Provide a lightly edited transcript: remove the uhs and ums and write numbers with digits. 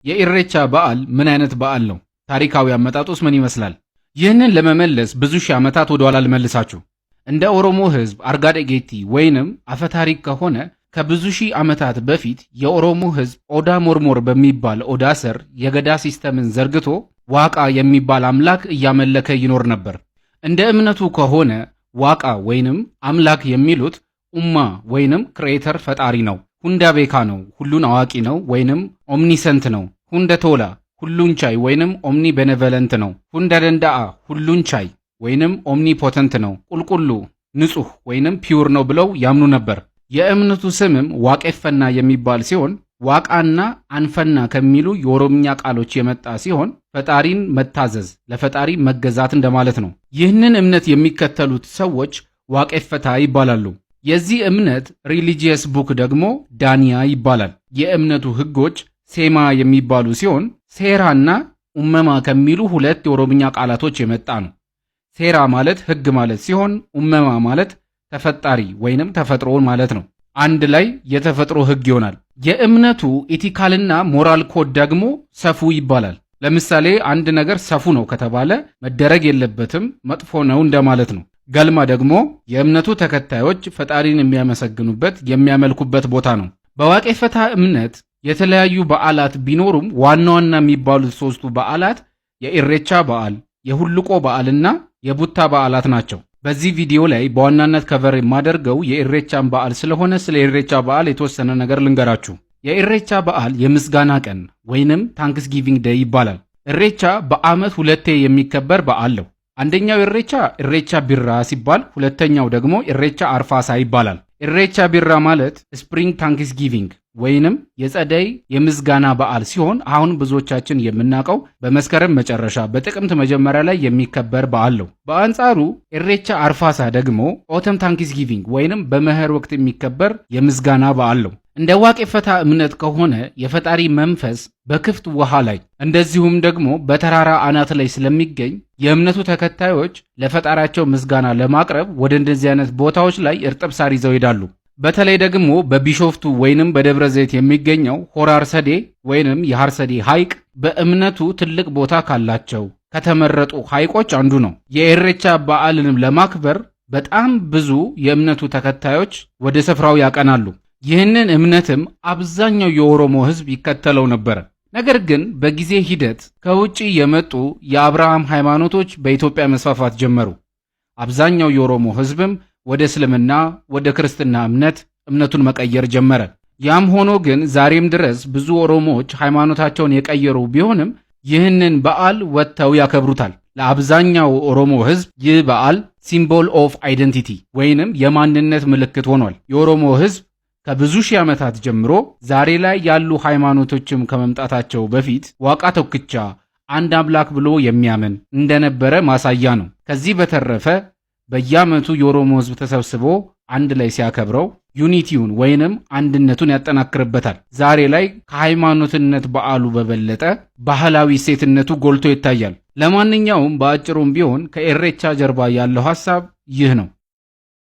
የኢሬቻ በዓል ምን አይነት በዓል ነው? ታሪካዊ አመጣጡስ ምን ይመስላል? ይህንን ለመመለስ ብዙ ሺህ ዓመታት ወደ ኋላ ልመልሳችሁ። እንደ ኦሮሞ ሕዝብ argaa dhageettii ወይንም አፈታሪክ ከሆነ ከብዙ ሺህ ዓመታት በፊት የኦሮሞ ሕዝብ ኦዳ ሞርሞር በሚባል ኦዳ ስር የገዳ system ን ዘርግቶ ዋቃ የሚባል አምላክ እያመለከ ይኖር ነበር። እንደ እምነቱ ከሆነ ዋቃ ወይንም አምላክ የሚሉት ኡማ ወይንም creator ፈጣሪ ነው። Hunda beekaa ነው፣ ሁሉን አዋቂ ነው ወይንም omniscient ነው። Hunda tolaa ሁሉን ቻይ ወይንም omnibenevolent ነው። Hunda danda'a ሁሉን ቻይ ወይንም omnipotent ነው። Qulqulluu ንጹህ ወይንም pure ነው ብለው ያምኑ ነበር። የእምነቱ ስምም ዋቄፈና የሚባል ሲሆን ዋቃና አንፈና ከሚሉ የኦሮምኛ ቃሎች የመጣ ሲሆን ፈጣሪን መታዘዝ፣ ለፈጣሪ መገዛት እንደማለት ነው። ይህንን እምነት የሚከተሉት ሰዎች ዋቄፈታ ይባላሉ። የዚህ እምነት religious book ደግሞ ዳንያ ይባላል። የእምነቱ ህጎች ሴማ የሚባሉ ሲሆን ሴራና ኡመማ ከሚሉ ሁለት የኦሮምኛ ቃላቶች የመጣ ነው። ሴራ ማለት ህግ ማለት ሲሆን ኡመማ ማለት ተፈጣሪ ወይንም ተፈጥሮ ማለት ነው። አንድ ላይ የተፈጥሮ ህግ ይሆናል። የእምነቱ ethical ና moral code ደግሞ ሰፉ ይባላል። ለምሳሌ አንድ ነገር ሰፉ ነው ከተባለ መደረግ የለበትም፣ መጥፎ ነው እንደማለት ነው። ገልማ ደግሞ የእምነቱ ተከታዮች ፈጣሪን የሚያመሰግኑበት፣ የሚያመልኩበት ቦታ ነው። በዋቄፈታ እምነት የተለያዩ በዓላት ቢኖሩም ዋና ዋና የሚባሉት ሶስቱ በዓላት የኢሬቻ በዓል፣ የሁልቆ በዓልና የቡታ በዓላት ናቸው። በዚህ ቪዲዮ ላይ በዋናነት cover የማደርገው የኢሬቻን በዓል ስለሆነ ስለ ኢሬቻ በዓል የተወሰነ ነገር ልንገራችሁ። የኢሬቻ በዓል የምስጋና ቀን ወይንም Thanksgiving Day ይባላል። ኢሬቻ በዓመት ሁለቴ የሚከበር በዓል ነው። አንደኛው ኢሬቻ ኢሬቻ ቢራ ሲባል፣ ሁለተኛው ደግሞ ኢሬቻ አርፋሳ ይባላል። ኢሬቻ ቢራ ማለት spring Thanksgiving ወይንም የጸደይ የምስጋና በዓል ሲሆን አሁን ብዙዎቻችን የምናውቀው በመስከረም መጨረሻ በጥቅምት መጀመሪያ ላይ የሚከበር በዓል ነው። በአንጻሩ ኢሬቻ አርፋሳ ደግሞ autumn Thanksgiving ወይንም በመኸር ወቅት የሚከበር የምስጋና በዓል ነው። እንደ ዋቄፈታ እምነት ከሆነ የፈጣሪ መንፈስ በክፍት ውሃ ላይ እንደዚሁም ደግሞ በተራራ አናት ላይ ስለሚገኝ የእምነቱ ተከታዮች ለፈጣሪያቸው ምስጋና ለማቅረብ ወደ እንደዚህ አይነት ቦታዎች ላይ እርጥብ ሳር ይዘው ይሄዳሉ። በተለይ ደግሞ በቢሾፍቱ ወይንም በደብረ ዘይት የሚገኘው ሆራ አርሰዴ ወይንም የሐርሰዴ ሐይቅ በእምነቱ ትልቅ ቦታ ካላቸው ከተመረጡ ሐይቆች አንዱ ነው። የኢሬቻ በዓልንም ለማክበር በጣም ብዙ የእምነቱ ተከታዮች ወደ ስፍራው ያቀናሉ። ይህንን እምነትም አብዛኛው የኦሮሞ ሕዝብ ይከተለው ነበረ። ነገር ግን በጊዜ ሂደት ከውጭ የመጡ የአብርሃም ሃይማኖቶች በኢትዮጵያ መስፋፋት ጀመሩ። አብዛኛው የኦሮሞ ሕዝብም ወደ እስልምና፣ ወደ ክርስትና እምነቱን መቀየር ጀመረ። ያም ሆኖ ግን ዛሬም ድረስ ብዙ ኦሮሞዎች ሃይማኖታቸውን የቀየሩ ቢሆንም ይህንን በዓል ወጥተው ያከብሩታል። ለአብዛኛው ኦሮሞ ሕዝብ ይህ በዓል symbol of identity ወይንም የማንነት ምልክት ሆኗል። የኦሮሞ ሕዝብ ከብዙ ሺህ ዓመታት ጀምሮ ዛሬ ላይ ያሉ ሃይማኖቶችም ከመምጣታቸው በፊት ዋቃ ቶክቻ፣ አንድ አምላክ ብሎ የሚያምን እንደነበረ ማሳያ ነው። ከዚህ በተረፈ በየዓመቱ የኦሮሞ ሕዝብ ተሰብስቦ አንድ ላይ ሲያከብረው unity ውን ወይንም አንድነቱን ያጠናክርበታል። ዛሬ ላይ ከሃይማኖትነት በዓሉ በበለጠ ባህላዊ እሴትነቱ ጎልቶ ይታያል። ለማንኛውም በአጭሩም ቢሆን ከኢሬቻ ጀርባ ያለው ሐሳብ ይህ ነው።